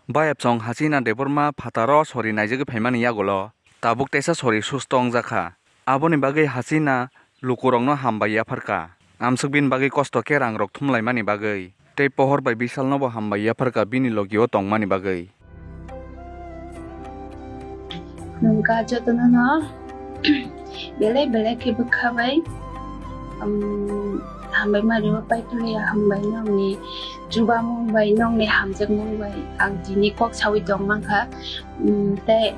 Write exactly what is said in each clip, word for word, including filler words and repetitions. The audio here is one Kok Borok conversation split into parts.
Bayapchong Hasina Debbarma phataro sori naijagwi phaimani yagulo tabuk teisa sori susto wngjakha. Aboni bagwi Hasina lukurokno hambai yapharkha. Amswk bini bagwi kosto khe rangrok thumlaimani bagwi. Tei pohor bai bisalnobo hambai yapharkha bini logio tongmani bagwi. Nungka jotono no belai belai khe bwkha bai, um, hambai mari o paituli hambai nongni chubamung bai nongni hamjakmung bai ang tini kok sawi tong mankha, um, tei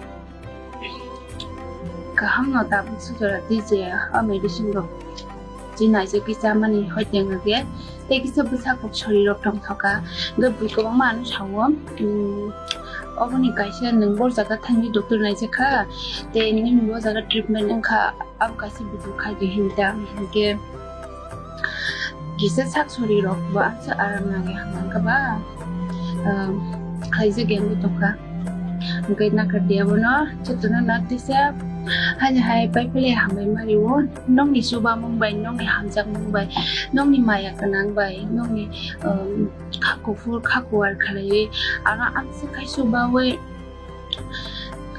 Kaham no tabuk sujora twi je o medicine rok twi naijagwi chamani hoite wngkhe tei kisa bwsa kok sori rok tongthoka. Hwnkhe bui kwbangma ano sao, um, oboni kaisa nwng bo jaga thangwi doctor naijak kha tei nini bo jaga treatment wngkha, abo kaisa video khai di hinwi ta hinkhe. Kisa sak sori rok bo aswk aram nangwi hamkha ba, um, khlaijak ya wngwi tongkha. Hwnkhe nakar di abono jotono no tisa haini hai pai phele hambai mari o, nongni chubamung bai, nongni hamjakmung bai, nongni maya gwnang bai, nongni, um, kha kuphur kha kuar khlaiwi ano amswk khai chubawi.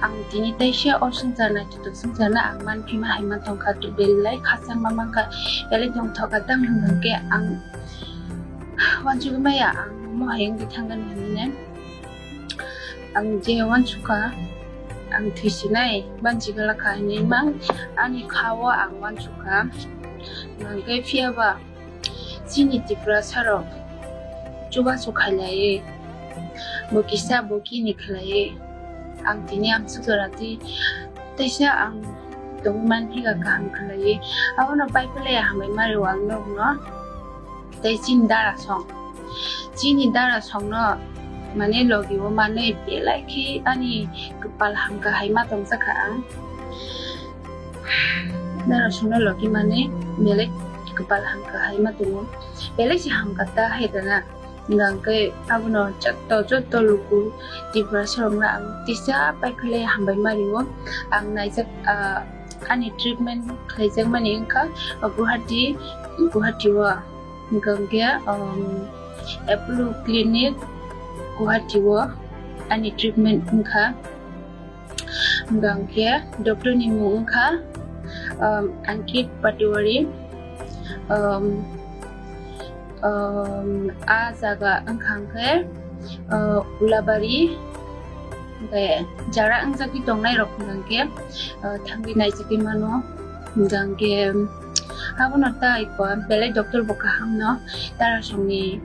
Ang tini teisa o swngchar naithotok swngcharno ang manphima hai mantongkha, belai khachangma mankha, belai tongthokha tang hwnkhe ang uansugwi maya ang omo hai wngwi thangkha hinwi. Ang je uansukha, ang thwisinai bansi glakha hinwi mang ani kha-o ang uansukha, hwnkhe phiyaba chini Tiprasa rok chubachu khailaiwi, bo kisa bo kini khlaiwi, ang tini amswk jora twi teisa ang tongwi manphika kaham khlaiwi. Abono pai phele hambai mari o ang nokno tei chini dara song, chini dara songno mane logi o manwi belai khe ani kwpal hamkha hai ma tongjakha ang. Dara songno logi mani belai kwpal hamkha hai ma tongo. Belai se hamkha ta hai dana. Hwnkhe abono joto, joto luku Tiprasa rokno ang tisa pai phele hambai mari o. Ang naijak, ah, ani treatment khlaijak mani wngkha, ah, Guwahati, Guwahati o. Hwnkhe, um, Apollo Clinic Guwahati o ani treatment wngkha. Hwnkhe doctor ni mung wngkha, um, Ankit Patiwari, um, um, a jaga wngkha hwnkhe, uh, Ulabari, hwnkhe jara wngjagwi tongnai rok hwnkhe, uh, thangwi naijagwi mano, hwnkhe abono tai belai doctor bo kaham no, dara songni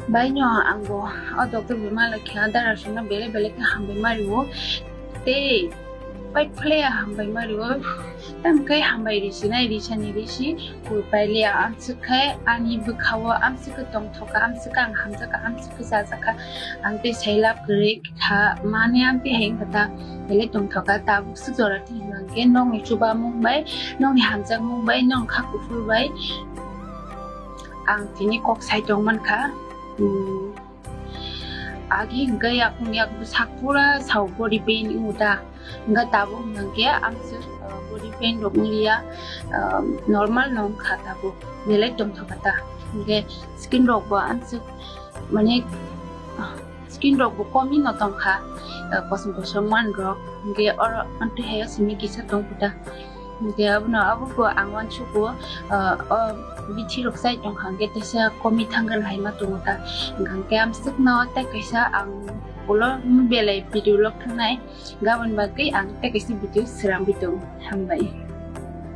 bai no ang bo o doctor bo malakha, dara songno belai belai khe hambai mari o. Tei pai phele hambai mari o. Tam kai hambai risi nai risa ni risi koi pai le ang swk khai ani bwkha o ang swk tong thoka, ang swk ang hamjaka, ang swk chajakha, ang tei sai lab kwrwi kha mane ang tei hai wngkha ta belai tong thoka. Tabuk swk jora twi hwnkhe nokni chubamung bai, nokni hamjakmung bai, nok kha kuphur bai ang tini kok sai tong mankha. Hmm. Agi hwnkhe yakung yak bwsak pura sao body pain wngo ta. Hwnkhe tabuk hwnkhe amswk, uh, body pain rok wngliya, uh, normal no wngkha tabuk. Belai tongthoka ta. Hwnkhe skin rok bo amswk mane, uh, skin rok bo komi no tongkha, uh, kosom kosom man rok. Hwnkhe oro amtwi hayo simi kisa tongkha ta. Hwnkhe abono, abo bo ang uansugo, ah, o bithi rok chai tongkha hwnkhe teisa komi thangkha hai ma tongo ta. Hwnkhe amswkno tei kaisa ang ulo belai video log thangnai, gabon bagwi ang tei kaisa video srangwi tongo. Hambai.